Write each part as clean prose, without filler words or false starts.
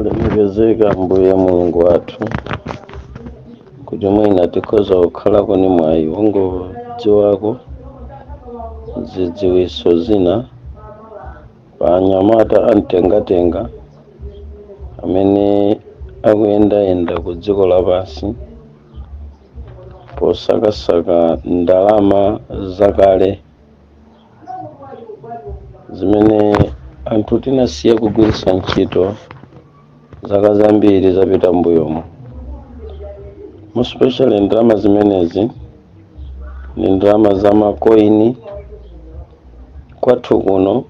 Olemekezeka Ambuye Mulungu wathu, kuti mwina tikhoza kukhalako ni mwayi wongodziwako zidziwitso zina pa anyamata amtengatenga amene akuyendayenda ku dziko lapansi posakasaka ndalama zakale zimene anthu tinasiya kugwiritsa ntchito zaka zambiri zapita mbuyomo. Mo especially ndalama zimenezi ni ndalama za makoini. Kwathu kuno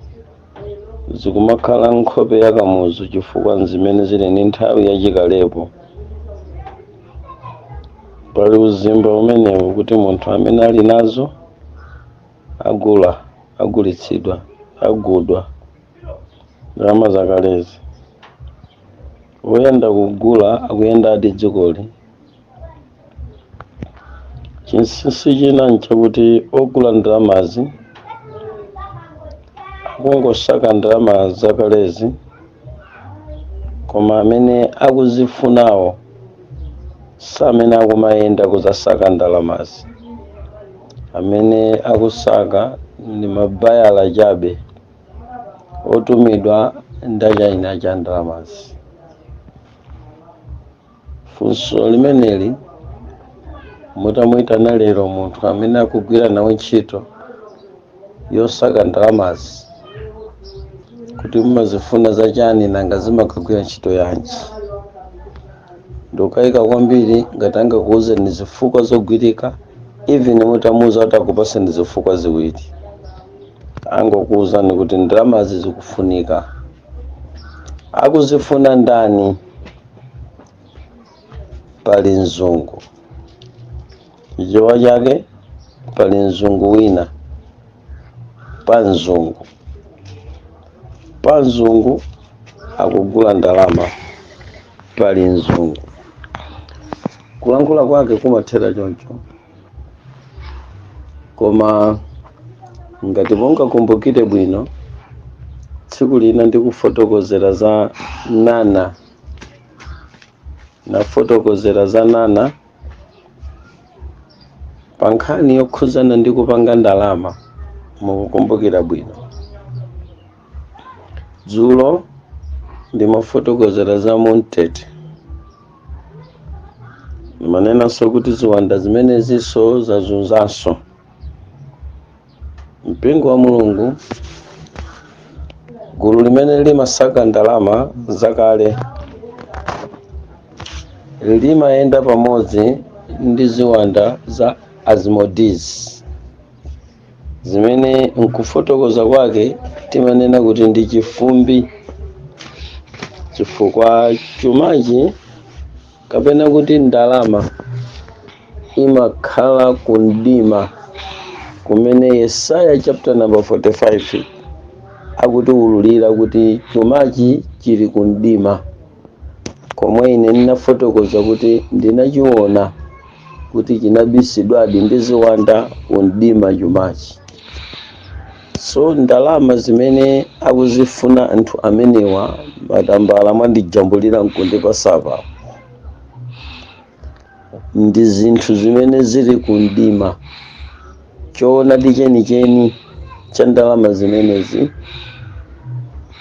zikumakhala nkhope ya Kamuzu, chifukwa zimene zili ndi nthawi yachikalepo. Pali uzimba umenewu kuti munthu amene ali nazo agula, agulitsidwa, agudwa ndalama zakalezi. Woyenda kugula akuyenda adi dzikoli. Chinsinsi china nchakuti ogula ndalamazi akungosaka ndalama zakalezi, koma amene akuzifunawo samene akumayenda kuzasaka ndalamazi. Amene akusaka ndi mabayala chabe otumidwa ndi achina cha ndalamazi. Funso limeneli, mutamuyitana lero munthu amene akugwira nawo ntchito yosaka ndalamazi kuti mumazifuna zachani, nanga zimakagwira ntchito yanji, ndikukayika kwambiri ngati angakuwuzeni zifukwa zogwirika. Even mutamuuza kuti akupaseni zifukwa ziwiri, angokuwuzani kuti ndalamazi zikufunika. Akuzifuna ndani? Pali mzungu, chichewa chake pali mzungu wina pa mzungu, pa mzungu akugula ndalama, pali mzungu. Kulankhula kwake kumathera choncho. Koma ngati mungakumbukire bwino, tsiku lina ndikufotokozera za nana, nafotokozera za nana pa nkhani yokhuzana ndi kupanga ndalama. Mukukumbukira bwino, dzulo ndimafotokozera za Montete, ndimanenanso kuti ziwanda zimenezinso zazunzanso mpingo wa Mulungu. Gulu limene limasaka ndalama zakale limayenda pamodzi ndi ziwanda za Asmodeus, zimene nkufotokoza kwake timanena kuti ndi chifumbi, chifukwa chumachi kapena kuti ndalama imakhala ku mdima, kumene Yesaya chapter number 45 akutiwululira kuti chumachi chili ku mdima, komwe ine ndinafotokoza kuti ndinachiona kuti chinabisidwadi ndi ziwanda ku mdima chumachi. So ndalama zimene akuzifuna anthu amenewa, matambala mwandijambulira nkundipasapa, ndi zinthu zimene zili ku mdima. Choonadi chenicheni cha ndalama zimenezi,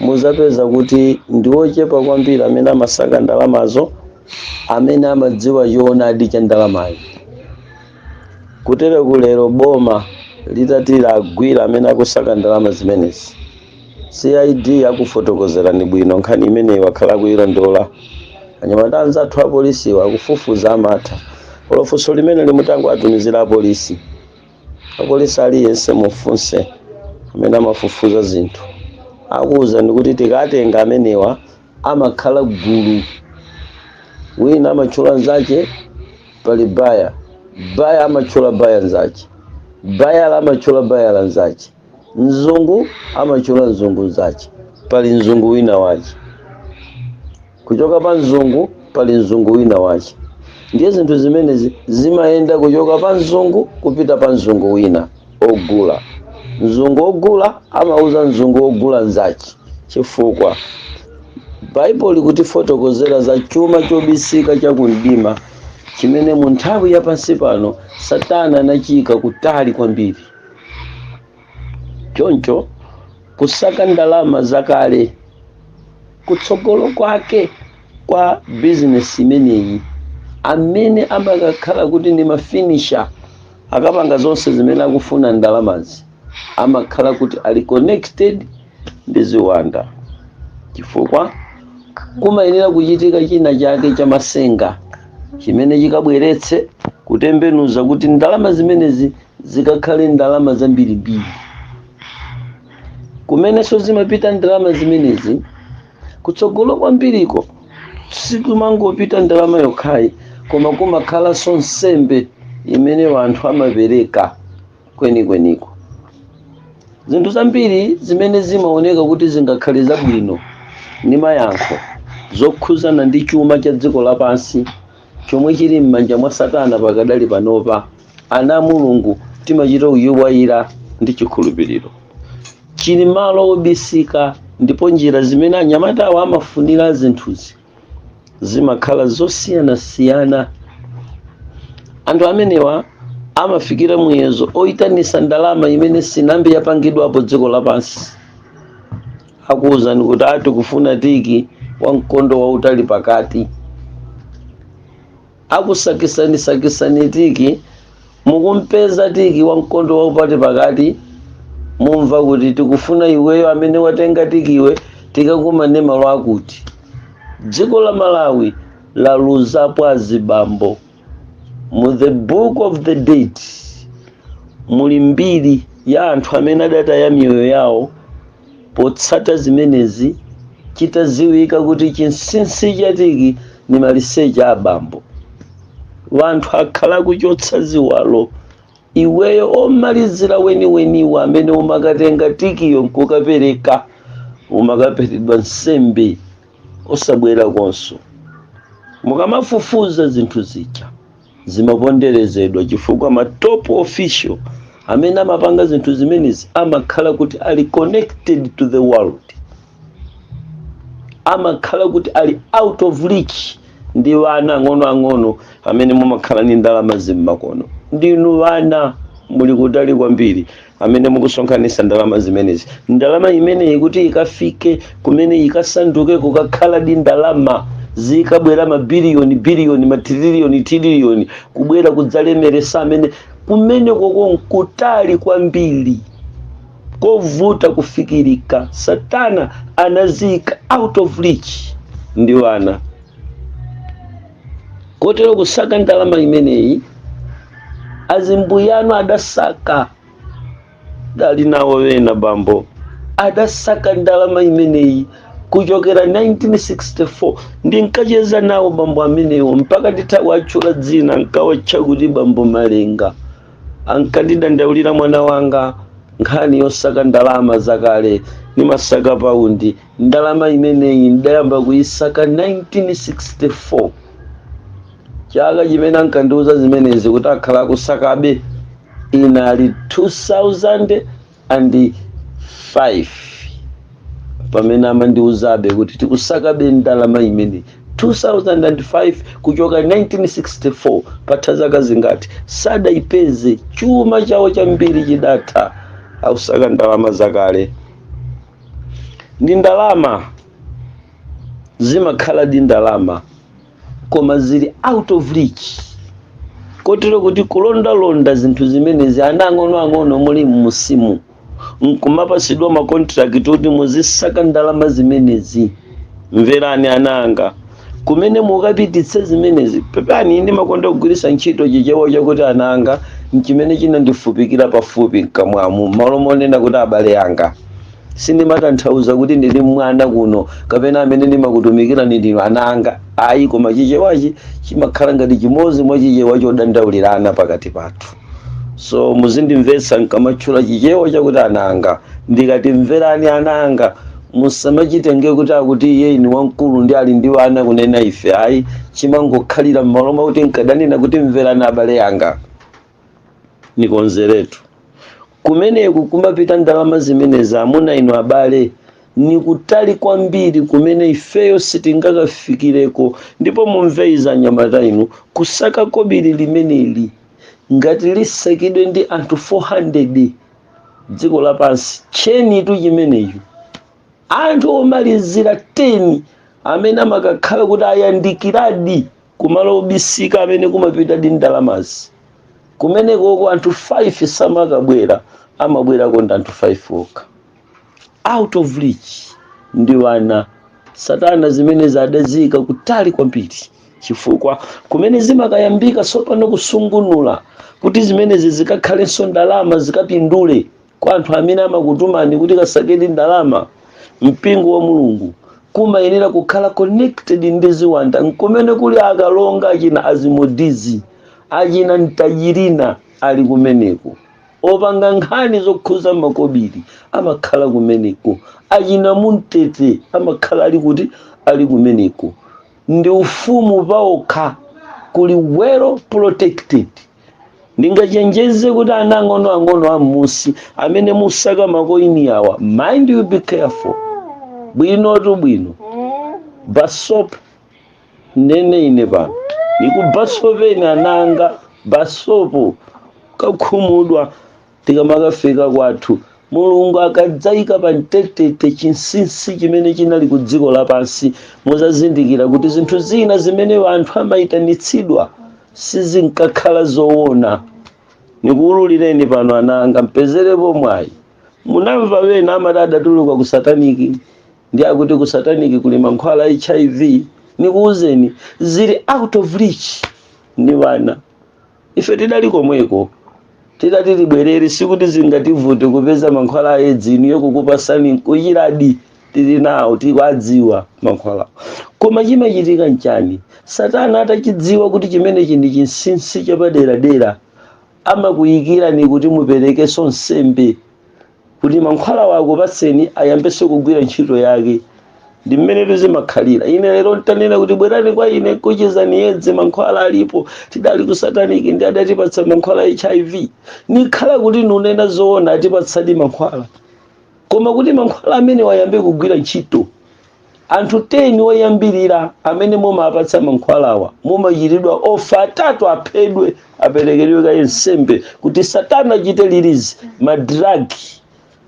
muzapeza kuti ndi ochepa kwambiri amene amasaka ndalamazo amene amadziwa choonadi cha ndalamayi. Kutero kulero boma litati lagwira amene akusaka ndalama zimenezi, CID akufotokozerani bwino nkhani imeneyi, wakhala kuyilondola. Anyamata anzathu apolisiwa akufufuza, amatha. Olo limene limutango atumizira apolisi, apolisi aliyense mufunse amene amafufuza zinthu, akuwuzani kuti tikatenga amenewa amakhala gulu. Wina amatchula nzache, pali buyer, buyer amatchula buyer nzache, buyer amatchula buyer nzache, mzungu amatchula mzungu nzache, pali mzungu wina wache. Kuchoka pa mzungu pali mzungu wina wache. Ndiye zinthu zimenezi zimayenda kuchoka pa mzungu kupita pa mzungu wina ogula. Mzungu ogula amauza mzungu ogula nzache, chifukwa Baibulo likutifotokozera za chuma chobisika chakumdima chimene mu nthawi yapansi pano Satana anachiyika kutali kwambiri. Choncho kusaka ndalama zakale, kutsogolo kwake kwa bizinesi imeneyi, amene amakakhala kuti ndi mafinisher, akapanga zonse zimene akufuna ndalamazi, amakhala kuti ali connected ndi ziwanda, chifukwa kumayenera kuchitika china chake chamasenga chimene chikabweretse kutembenuza kuti ndalama zimenezi zikakhale ndalama zambirimbiri. Kumenenso zimapita ndalama zimenezi kutsogolo kwambiriko, sikumangopita ndalama yokhayi, koma kumakhalanso nsembe imene anthu amapereka kwenikweniko. Zinthu zambiri zimene zimaoneka kuti zingakhale zabwino ndi mayankho zokhuzana ndi chuma cha dziko lapansi chomwe chili m'manja mwa Satana pakadali panopa, ana a Mulungu timachita kuyiwayira ndi chikhulupiriro. Chili malo obisika, ndipo njira zimene anyamatawo amafunira zinthuzi zimakhala zosiyanasiyana. Anthu amenewa amafikira muyezo oyitanisa ndalama imene sinambe yapangidwapo dziko lapansi. Akuwuzani kuti ati kufuna tiki wa mkondo wautali pakati, akusakisani tiki, mukumpeza tiki wa mkondo wautali pakati, mumva kuti tikufuna iweyo amene watenga tikiwe, tikakumane malo akuti. Dziko la Malawi laluzapo azibambo. Mu The Book of the Dead muli mbiri ya anthu amene adataya miyoyo yawo potsata zimenezi, chitadziwika kuti chinsinsi chatiki ni maliseche abambo. Wanthu akhala kuchotsa ziwalo. Iweyo omalizira weniweniwo amene umakatenga tikiyo nkukapereka, umakaperedwa nsembe osabwera konso. Mukamafufuza, zinthu zija zimaponderezedwa chifukwa ma top official amene amapanga zinthu zimenezi amakhala kuti ali connected to the world, amakhala kuti ali out of reach ndi vana ang'onoang'ono amene mumakhala ndi ndalama zimmakono. Ndinu vana, muli kutali kwambiri amene mukusonkhanitsa ndalama zimenezi. Ndalama imeneyi kuti ikafike kumene ikasanduke kukakhala di ndalama, zikabwera mabiliyoni biliyoni, matriliyoni triliyoni, kubwera kudzalemeresa amene kumene koko nkutali kwambiri, kovuta kufikirika. Satana anaziyika out of reach ndi wana. Kotero kusaka ndalama imeneyi, azimbuyano adasaka, dali nawo wena bambo adasaka ndalama imeneyi kuchokera 1964. Ndinkacheza nawo bambo amenewo mpaka nditawatchula dzina, nkawatcha kuti Bambo Malenga. Ankandidandaulira, "Mwana wanga, nkhani yosaka ndalama zakale, nimasaka paundi. Ndalama imeneyi ndayamba kuyisaka 1964." Chaka chimene ankandiuza zimenezi kuti akhala akusakabe inali 2005. Pamene amandiuzabe kuti tikusakabe ndalama imene 2005, kuchoka 1964, patha zaka zingati? Sadayipeze. Chuma chawo chambiri chidatha ausaka ndalama zakale. Ndi ndalama, zimakhala di ndalama, koma zili out of reach, kotero kuti kulondalonda zinthu zimenezi, ana ang'onoang'ono muli mmusimu nkumapasidwa macontract kuti muzisaka ndalama zimenezi, mverani ana anga, kumene mukapititse zimenezi. Pepani, ndimakonda kugwiritsa ntchito Chichewa chakuti ana anga, nchimene chinandifupikira pafupi mkamwamu malo monena kuti abale anga. Sindimatanthauza kuti ndili mwana kuno kapena amene ndimakutumikirani ndinu ana anga, ayi, koma Chichewachi chimakhala ngati chimodzi mwa Chichewa chodandaulirana pakati pathu. So muzindimvetsa nkamatchula Chichewa chakuti ana anga. Ndikati mverani ana anga, musamachitenge kuti akuti iye ni wamkulu ndi ali ndi ana kunena ife, ayi. Chimangokhalira m'malo mwakuti nkadanena kuti mverani abale anga. Nikonzeretu kumeneku kumapita ndalama zimenezi. Amuna inu abale. Ni kutali kwambiri kumene ifeyo sitingakafikireko. Ndipo mumve izi, anyamata inu, kusaka kobiri limeneli, ngati lisakidwe ndi anthu 400 dziko lapansi, chenitu chimenecho, anthu omalizira 10 amene amakakhala kuti ayandikiradi kumalo obisika amene kumapitadi ndalamazi, kumenekoko anthu 5 samakabwera, amabwerako ndi anthu 5 okha, out of reach ndi wana satana. Zimene zadazika kutali kwambiri, chifukwa kumene zimakayambika tsopano kusungunula kuti zimenezi zikakhalenso ndalama, zikapindule kwa anthu amene amakutumani kuti kasakeni ndalama. Mpingo wa Mulungu kumayenera kukhala connected ndi ziwanda, nkumene kuli akalonga achina Azimodizi, achina Mtajirina ali kumeneko, opanga nkhani zokhuza makobiri amakhala kumeneko, achina Muntete amakhala ali kuti, ali kumeneko. Ndi ufumu paokha, kuli well protected. Ndingachenjeze kuti ana ang'onoang'ono amusi amene musaka makoini awa, mind you, be careful. Bwinotu bwino, basopo nene ine pano nikubasopeni ananga, basopo kakhumudwa. Tikamakafika kwathu, Mulungu akadzayika pa mtetete chinsinsi chimene chinali ku dziko lapansi, muzazindikira kuti zinthu zina zimene anthu amayitanitsidwa sizinkakhala zoona. Nikuwululireni pano, ananga, mpezerepo mwayi. Munamva wena amati adatuluka ku satanic, ndi akuti ku satanic kuli mankhwala HIV. Nikuwuzeni, zili out of reach ndi vana. Ife tidali komweko, tidati tibwerere, sikuti zingativute kupeza mankhwala a Edzi. Inuyo kukupasani nkuchiradi, tili nawo, tikwadziwa mankhwala. Koma chimachitika nchani? Satana atachidziwa kuti chimenechi ndi chinsinsi chapaderadera, amakuyikirani kuti muperekenso nsembe kuti mankhwala wako patseni ayambenso kugwira ntchito yake. Ndi mmene zimakhalira. Ine lero ntanena kuti bwerani kwa ine, kuchizani Edzi, mankhwala alipo, tidali ku satanic ndi adatipatsa mankhwala HIV, nikhala kuti nunena zoona, atipatsadi mankhwala. Koma kuti mankhwala amene wayambe kugwira ntchito, anthu 10 oyambirira amene mumapatsa mankhwalawa mumachitidwa offer atatu, aphedwe, aperekedwe kaye nsembe kuti satana achite release ma drug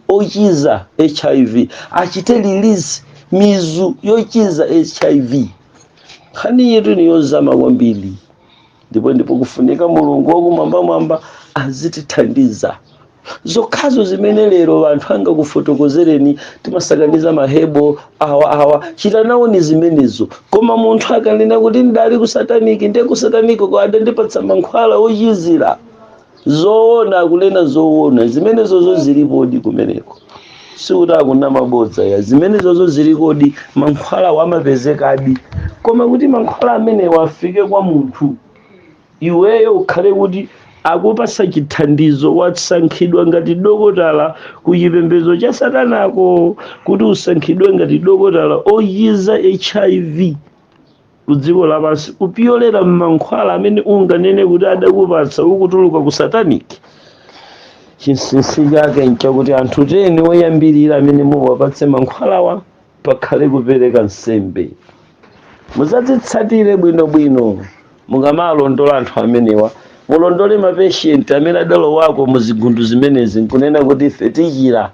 ochiza HIV, achite release mizu yochiza HIV. Nkhani yetu ni yozama kwambiri, ndipo kufunika Mulungu wakumwambamwamba azitithandiza. Zokhazo zimene lero anthu angakufotokozereni, timasakaniza ma herbal awa awa, chita nawo ni zimenezo. Koma munthu akanena kuti ndali ku satanic, ndiye ku satanic ko adandipatsa mankhwala ochizira, zoona, akunena zoona, zimenezozo zilipodi kumeneko, sikuti akuna mabodza ya. Zimenezozo zilikodi, mankhwala amapezekadi. Koma kuti mankhwala amenewo afike kwa munthu, iweyo ukhale kuti akupasa chithandizo, wasankhidwa ngati dokotala ku chipembedzo cha satanako, kuti usankhidwe ngati dokotala ochiza HIV ku dziko lapansi kupyolera m'mankhwala amene unganene kuti adakupatsa ukutuluka ku satanic, chinsinsi chake nchakuti anthu 10 oyambirira amene muwapatse mankhwalawa pakhale kupereka nsembe. Muzadzitsatire bwinobwino mukamalondola anthu amenewa, mulondole ma patient amene adalowako muzigundu zimenezi nkunena kuti ife tichira,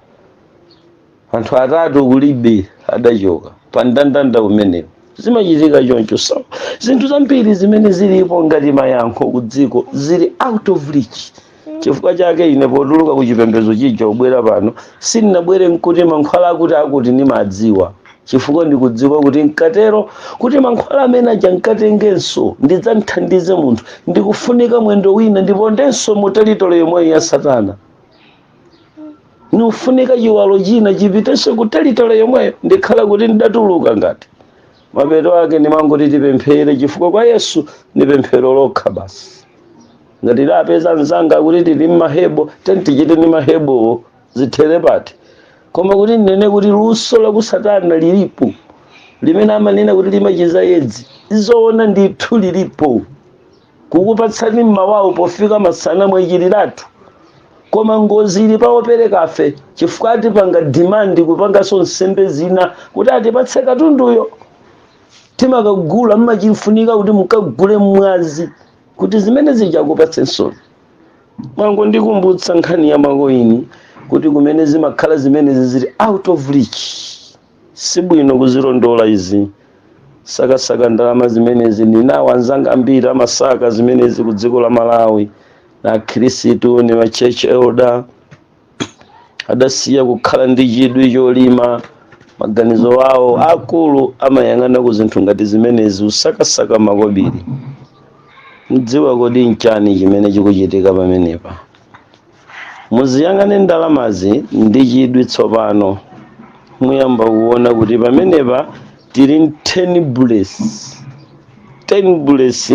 anthu atatu kulibe, adachoka pa mndandanda umenewo. Zimachitika choncho. So zinthu zambiri zimene zilipo ngati mayankho ku dziko zili out of reach. Chifukwa chake ine potuluka ku chipembedzo chija kubwera pano, sindinabwere nkuti mankhwala akuti akuti ndimadziwa, chifukwa ndikudziwa kuti nkatero kuti mankhwala amene aja nkatengenso ndidzamthandize munthu, ndikufunika mwendo wina ndipondenso mu territory yomweyo ya satana, nikufunika chiwalo china chipitenso ku territory yomweyo, ndikhala kuti ndidatuluka. Ngati mapeto ake ndimangoti tipemphere, chifukwa kwa Yesu ni pemphero lokha basi. Ngati lapeza mzanga kuti tili mma herbal, tentichite ndi ma herbalwo, zithere pati. Koma kuti ndinene kuti luso la ku satana lilipo limene amanena kuti limachiza Edzi, izoona ndithu lilipo, kukupatsani mmawawo, pofika masana mwachiriratu. Koma ngozi ili pawoperekafe, chifukwa atipanga demand kupanganso nsembe zina kuti atipatse katunduyo. Timakagula, mmachifunika kuti mukagule mwazi kuti zimene zijakupatse nsoni. Mwango ndikumbutsa nkhani ya makoini, kuti kumene zimakhala zimenezi zili out of reach, sibwino kuzilondola izi. Sakasaka ndalama zimenezi, ndinawo anzanga ambiri amasaka zimenezi ku dziko la Malawi, na Akhirisitu ni ma church elder adasiya kukhala ndi chidwi cholima. Maganizo awo akulu amayang'ana ku zinthu ngati zimenezi, usakasaka makobiri. Mdziwa kodi nchani chimene chikuchitika pamenepa? Muziyang'ane ndalamazi ndi chidwi. Tsopano muyamba kuona kuti pamenepa tili 10 bullets. 10 bullets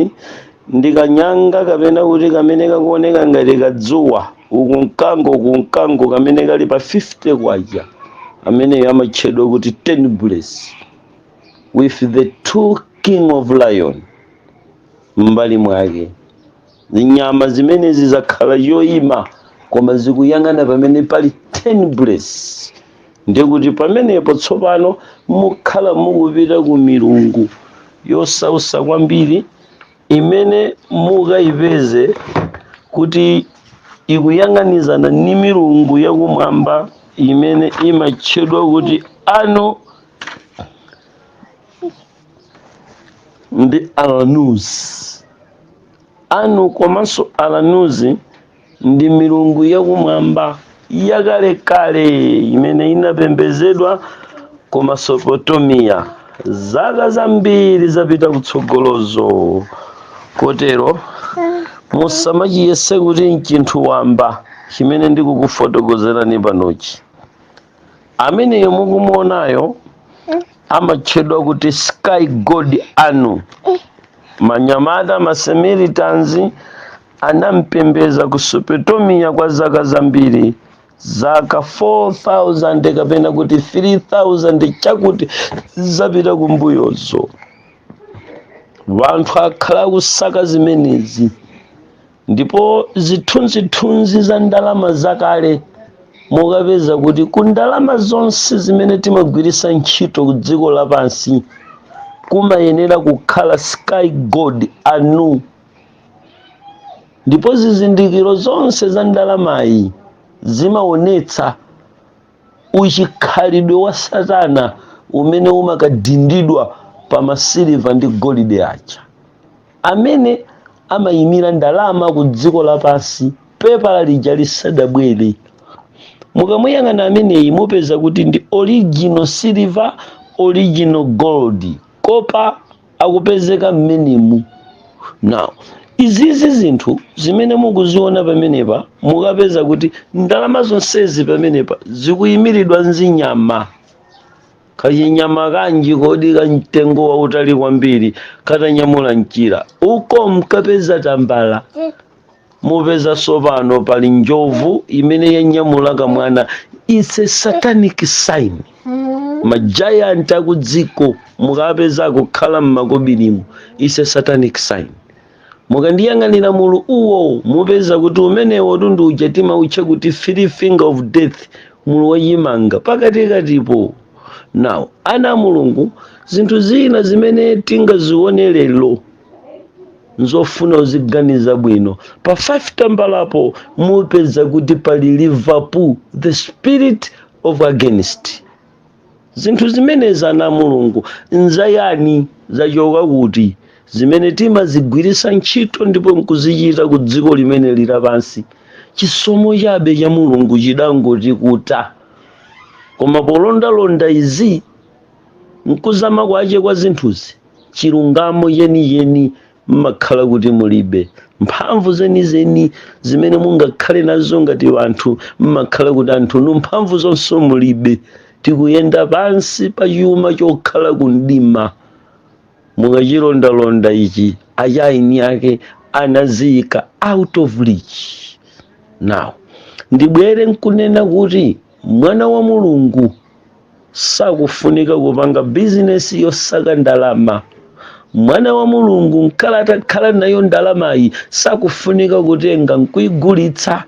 ndi kanyanga kapena kuti kamene kakuoneka ngati kadzuwa, uku mkango, uku mkango, kamene kali pa 50 kwacha, amene amatchedwa kuti 10 bullets with the two king of lion m'mbali mwake. Zinyama zimenezi zakhala yoyima, koma zikuyang'ana pamene pali 10 bullets. Ndikuti pamenepo tsopano mukhala mukupita ku milungu yosausa kwambiri imene mukayipeze kuti ikuyang'anizana ndi milungu yakumwamba imene imatchedwa kuti Anu ndi Alanus. Anu komanso Alanuzi ndi milungu yakumwamba yakalekale imene inapembedzedwa ku Mesopotamia zaka zambiri zapita kutsogolozo. Kotero musamachiyese kuti nchinthu wamba chimene ndikukufotokozerani panochi. Ameneyo mukumuonayo amatchedwa kuti sky god Anu. Manyamata Masamaritans anampembeza ku Mesopotamia kwa zaka zambiri, zaka 4000 kapena kuti 3000 chakuti zapita kumbuyozo. Vanthu akhala kusaka zimenezi, ndipo zithunzithunzi za ndalama zakale mukapeza kuti ku ndalama zonse zimene timagwiritsa ntchito ku dziko lapansi kumayenera kukhala sky god Anu. Ndipo zizindikiro zonse za ndalamayi zimaonetsa uchikhalidwe wa satana umene umakadindidwa pa masiliva ndi golide aja amene amayimira ndalama ku dziko lapansi pepala lija lisadabwere. Mukamuyang'ana ameneyi, mupeza kuti ndi original silver, original gold, copper akupezeka mmenemu. Now, izizi zinthu zimene mukuziona pamenepa, mukapeza kuti ndalama zonsezi pamenepa zikuyimiridwa nzinyama. Kachinyama kanji kodi kamtengo wautali kwambiri katanyamula mchira uko, mkapeza tambala. Mupeza sopano pali njovu imene yanyamula kamwana. It's a satanic sign. Ma giant akudziko mukapeza kukhala mmakobirimo, it's a satanic sign. Mukandiyang'anira mulu uwo, mupeza kuti umenewo tundu uja timautcha kuti three finger of death, mulu wachimanga pakatikatipo. Now, ana a Mulungu, zinthu zina zimene tingazione lero nzofuna uziganiza bwino. Pa 5 tambalapo mupeza kuti pali Liverpool, the spirit of against. Zinthu zimenezi, ana a Mulungu, nzayani? Zachoka kuti, zimene timazigwiritsa ntchito ndipo nkuzichita ku dziko limene lili lapansi? Chisomo chabe cha Mulungu chidangotikuta, koma polondalonda izi nkuzama kwache kwa zinthuzi, chilungamo chenicheni mmakhala kuti mulibe. Mphamvu zenizeni zimene mungakhale nazo ngati anthu, mmakhala kuti anthu mphamvu zonse mulibe. Tikuyenda pansi pa chuma chokhala ku mdima. Mukachilondalonda ichi, achaini ake anaziyika out of reach. Now, ndibwere nkunena kuti mwana wa Mulungu sakufunika kupanga bizinesi yosaka ndalama. Mwana wa Mulungu nkhala atakhala nayo ndalamayi, sakufunika kutenga nkuigulitsa.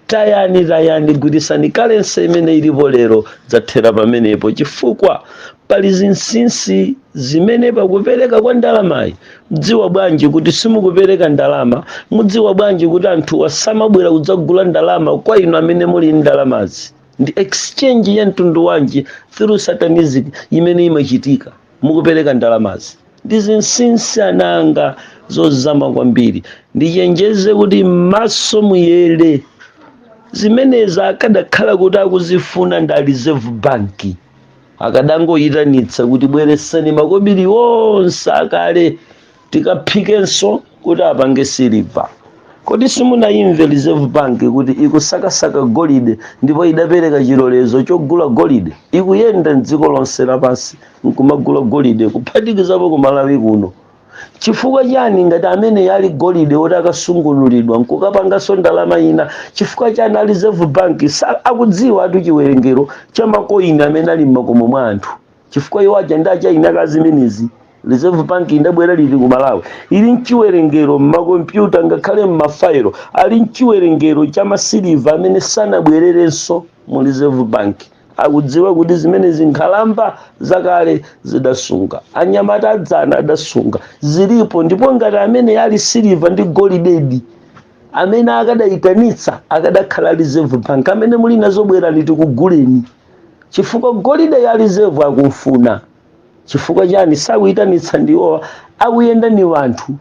Time yake ikakwana, Tayani, tayani, gwirisani currency imene ilipo lero, dzathera pamenepo, chifukwa pali zinsinsi zimene pakupereka kwa ndalamayi. Mudziwa bwanji kuti simukupereka ndalama? Mudziwa bwanji kuti anthu asamabwera kudzagula ndalama kwa inu amene muli ndalamazi? Ndi exchange ya mtundu wanji through satanism imene imachitika mukupereka ndalamazi? Ndi zinsinsi, ananga, zozama kwambiri. Ndichenjeze kuti m'maso muyere. Zimenezi akadakhala kuti akuzifuna ndi Reserve Bank, akadangoyitanitsa kuti bweresani makobiri onse akale tikaphikenso kuti apange siliva. Kodi simunayimve Reserve Bank kuti ikusakasaka golide, ndipo idapereka chilolezo chogula golide? Ikuyenda mdziko lonse lapansi nkumagula golide, kuphatikizapo ku Malawi kuno. Chifukwa chani? Ngati amene ali golide woti akasungunulidwa nkukapanganso ndalama ina, chifukwa chani a Reserve Bank akudziwa atu chiwerengero cha makoini amene ali m'makomo mwa anthu? Chifukwa iwo aja ndi achayina kazimenezi. Reserve Bank indabwera lili ku Malawi? Ili mchiwerengero mmakompyuta, ngakhale mmafailo, ali mchiwerengero cha masiliva amene sanabwererenso mu Reserve Bank. Akudziwa kuti zimenezi nkhalamba zakale zidasunga, anyamata adzana adasunga, zilipo. Ndipo ngati amene ali siliva ndi golidedi, amene akadayitanitsa akadakhala Reserve Bank: amene muli nazo, bwerani tikuguleni, chifukwa golide ya Reserve akumfuna. Chifukwa chani sakuyitanitsa? Ndiwowa akuyenda ni wanthu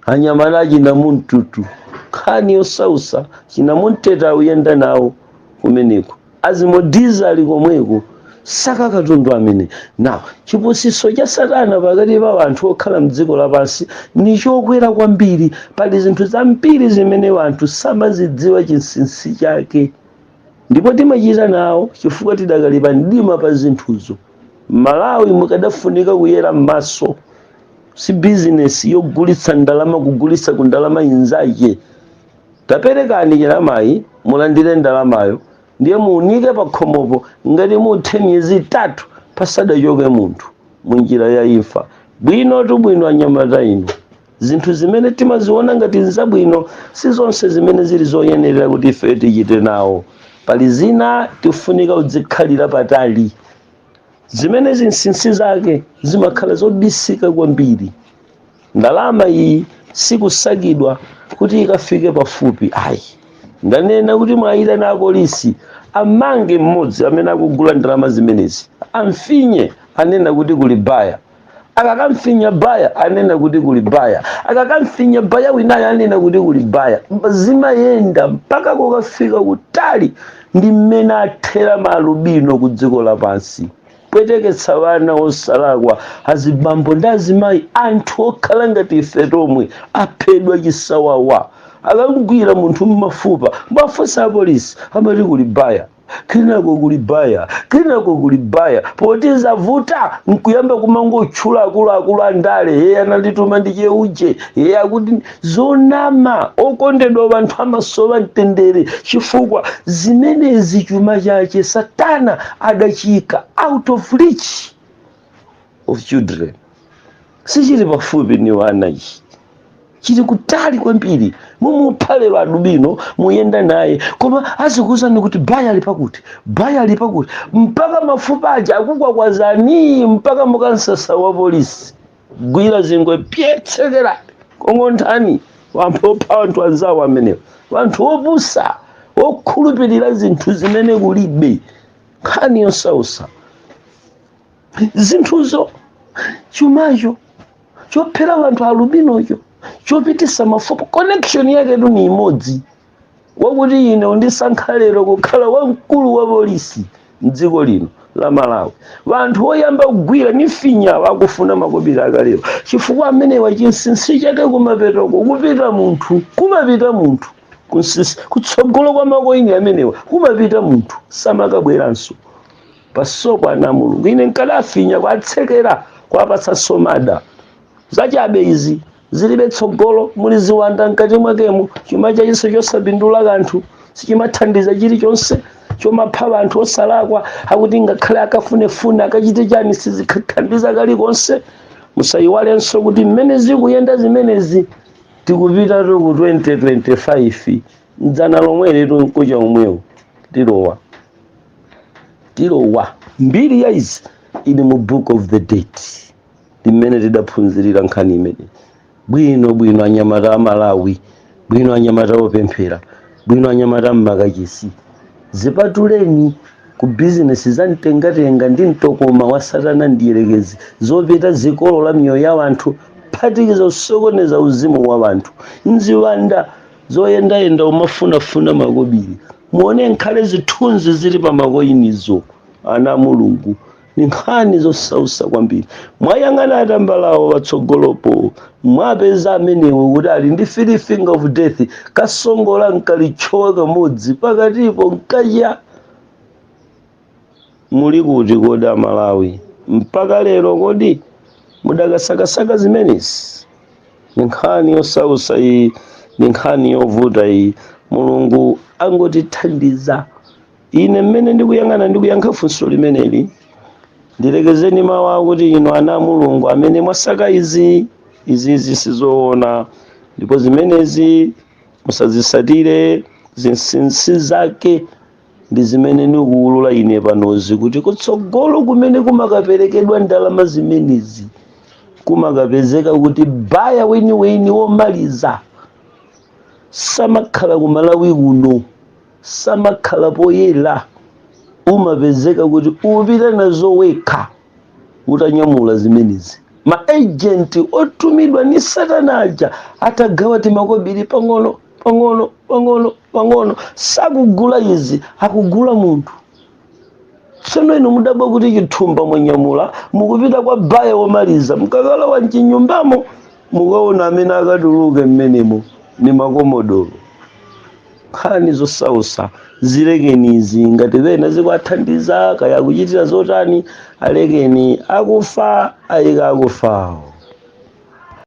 anyamata achinamuntutu, nkhani yosausa, chinamunteta akuyenda nawo kumeneko, azimodiza ali komweko, saka katundu amene. Now, chipusiso cha satana pakati pa anthu okhala mdziko lapansi ni chokwera kwambiri. Pali zinthu zambiri zimene anthu samazidziwa chinsinsi chake, ndipo timachita nawo chifukwa tidakali pa mdima pa zinthuzo. Malawi, mukadafunika kuyera m'maso. Si bizinesi yogulitsa ndalama, kugulitsa ku ndalama inzache. Taperekani ndalamayi, mulandire ndalamayo, ndiye muunike pa khomopo. Ngati muthe miyezi 3 pasadachoke munthu munjira ya imfa, bwino tu, bwino. Anyamata inu, zinthu zimene timaziona ngati nzabwino si zonse zimene zili zoyenerera kuti ife tichite nawo. Pali zina tifunika kudzikhalira patali, zimene zinsinsi zake zimakhala zobisika kwambiri. Ndalama iyi sikusakidwa kuti ikafike pafupi, ayi. Ndanena kuti mwayitana apolisi, amange mmodzi amene akugula ndalama zimenezi, amfinye, anena kuti kuli buyer. Akakamfinya buyer, anena kuti kuli buyer. Akakamfinya buyer winayo, anena kuti kuli buyer. Zimayenda mpaka kukafika kutali. Ndi mmene athera maalubino ku dziko lapansi, pweteketsa vana osalakwa, azibambo ndi azimayi, anthu okhala ngati ife tomwe, aphedwa chisawawa. Akangwira munthu mmafupa, mafunsa apolisi, amati kuli buyer, kenako kuli buyer, kenako kuli buyer. Poti zavuta, nkuyamba kumangotchula akuluakulu andale: "Ye anandituma ndi cheuje, ye akuti." Zonama. Okondedwa, anthu amasowa mtendere chifukwa zimenezi chuma chache satana adachika out of reach of children. Sichili pafupi ni wana, ichi chili kutali kwambiri. Mumupha lero alubino, muyenda naye, koma azikuwuzani kuti buyer ali pakuti, buyer ali pakuti, mpaka mafupa aja akukwakwazani mpaka mukansasa wa polisi. Gwira zingwe, pye, tsekera, kong'onthani. Wanthu opha anthu anzawo amenewo, wanthu opusa okhulupirira zinthu zimene kulibe. Nkhani yosausa. Zinthuzo, chumacho chophera wanthu alubinocho, chopitisa mafupa, connection yake tu ni imodzi, wakuti ine undisankha lero kukhala wamkulu wa polisi mdziko lino la Malawi, vanthu oyamba kugwira ni finya wakufuna makobiri akalero, chifukwa amenewa chinsinsi chake kumapetoko kupita munthu, kumapita munthu kutsogolo kwa makoini amenewa kumapita munthu, samakabweranso pasoko. Ana Mulungu, ine nkadafinya, kwatsekera, kwapatsa somada zachabe izi, zilibe tsogolo, muli ziwanda mkati mwakemo. Chuma chachinso chosapindula kanthu, sichimathandiza chilichonse, chomapha anthu osalakwa. Akuti ngakhale akafunefune, akachite chani, sizikathandiza kalikonse. Musayiwalenso kuti mmene zikuyenda zimenezi, tikupitatu ku 2025. Mdzana lomweli mkucha omwewo tilowa, tilowa. Mbiri ya izi ili mu Book of the Dead, limene tidaphunzirira nkhani imene bwino bwino. Anyamata a Malawi, bwino anyamata opemphera, bwino anyamata mmakachisi, zipatuleni ku bizinesi za mtengatenga ndi mtokoma wa Satana ndiyerekezi, zopita zikolola miyoyo ya anthu, phatikiza kusokoneza uzimu wa anthu, nziwanda zoyendayenda umafunafuna makobiri. Muone nkhale zithunzi zili pa makoyinizo. Ana a Mulungu, ni nkhani zosausa kwambiri. Mwayang'ana atambalawo patsogolopo, mwapeza amenewo kuti ali ndi three finger of death, kasongola nkalichowa kamodzi pakatipo nkadya. Muli kuti kodi Amalawi mpaka lero? Kodi mudakasakasaka zimenezi? Ni nkhani yosausa iyi, ni nkhani yovuta iyi. Mulungu angotithandiza. Ine mmene ndikuyang'ana, ndikuyankha funso limeneli, ndilekezeni mawu akuti inu ana a Mulungu amene mwasaka izi, izizi sizoona, ndipo zimenezi musazisatire. Zinsinsi zake ndi zimene ndikuwulula ine panozi, kuti kutsogolo kumene kumakaperekedwa ndalama zimenezi kumakapezeka kuti buyer weniweni womaliza samakhala ku Malawi kuno, samakhala poyera. Umapezeka kuti upita nazo wekha utanyamula zimenezi, ma agent otumidwa ni Satana aja atagawa timakobiri pang'ono pang'ono pang'ono pang'ono. Sakugula izi, akugula munthu. Tsono inu mudabwa kuti chithumba mwanyamula, mukupita kwa buyer womaliza. Mukakalowa mchinyumbamo, mukaona amene akatuluke mmenemo ni makomodoro. Nkhani zosausa, zilekeni izi. Ngati pena zikuathandiza kaya kuchitira zotani, alekeni. Akufa ayika akufawo.